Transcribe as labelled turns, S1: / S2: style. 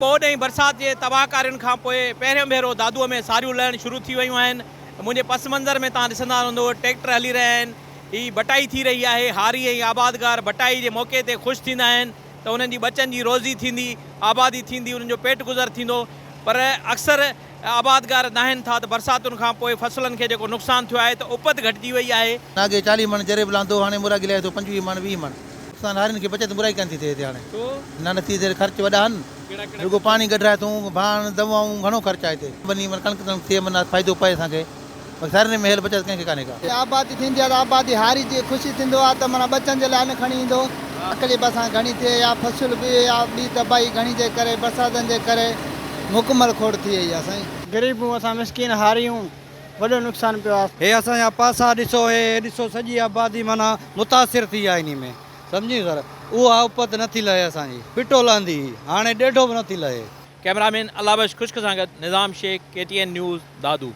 S1: ٻوڏ ۽ برسات جي تباهڪارين کان پوء پهريون ڀيرو دادوء ۾ ساريون لهڻ شروع ٿي ويون آهن. منهنجي پس منظر ۾ توهان ڏسندا رهندو ٽريڪٽر هلي رهيا آهن. هي بٽائي ٿي رهي آهي. هاري ۽ آبادگار بٽائي جي موقعي تي خوش ٿيندا آهن ته انهن جي ٻچن جي روزي ٿيندي، آبادي ٿيندي، انهن جو پيٽ گذر ٿيندو پر اڪثر آبادگار دانهن ٿا ته برساتن کان پوء فصلن کي جيڪو نقصان ٿيو آهي ته اپت گهٽجي وئي آهي.
S2: اڳي 40 مڻ جريب لاندو هاڻي مراڳي لهي ٿو 25 مڻ 20 مڻ. نقصان هارين کي بچت مرائي ڪانه ٿي ٿئي هتي هاڻي. نه نه ٿي ٿئي خرچ وڏا آهن رڳو پاڻي ڪڍرائي اٿئون ڀاڻ دوائون گهڻو خرچ آهي هتي. ٻني ۾ ڪڻڪ ٽڻڪ ٿئي معنيٰ فائدو پئي اسان کي باقي سارين ۾ هيل بچت ڪنهن کي ڪانهي ڪا.
S3: آبادي ٿيندي آهي ته آبادي هاري جي خوشي ٿيندو آهي ته معنيٰ ٻچن جي لاء ان کڻي ايندو. تڪليف اسان کي گهڻي ٿئي يا فصل به يا ٻي تباهي گهڻي جي ڪري برساتن جي ڪري مڪمل کوٽ ٿي وئي آهي سائين.
S4: غريب هون اسان مسڪين هاري هون وڏو نقصان پيو آ.
S5: هي اسان جا پاسا ڏسو هي ڏسو سڄي آبادي معنيٰ متاثر ٿي آ انهي ۾ سمجهين سر اها اپت نه ٿي لهي اسان جي پٽو لهندي هئي هاڻي ڏيڍو به نه ٿي لهي.
S1: ڪئميرا مين الله بخش خشڪ سان گڏ Nizam Shaikh, K T N news, Dadu.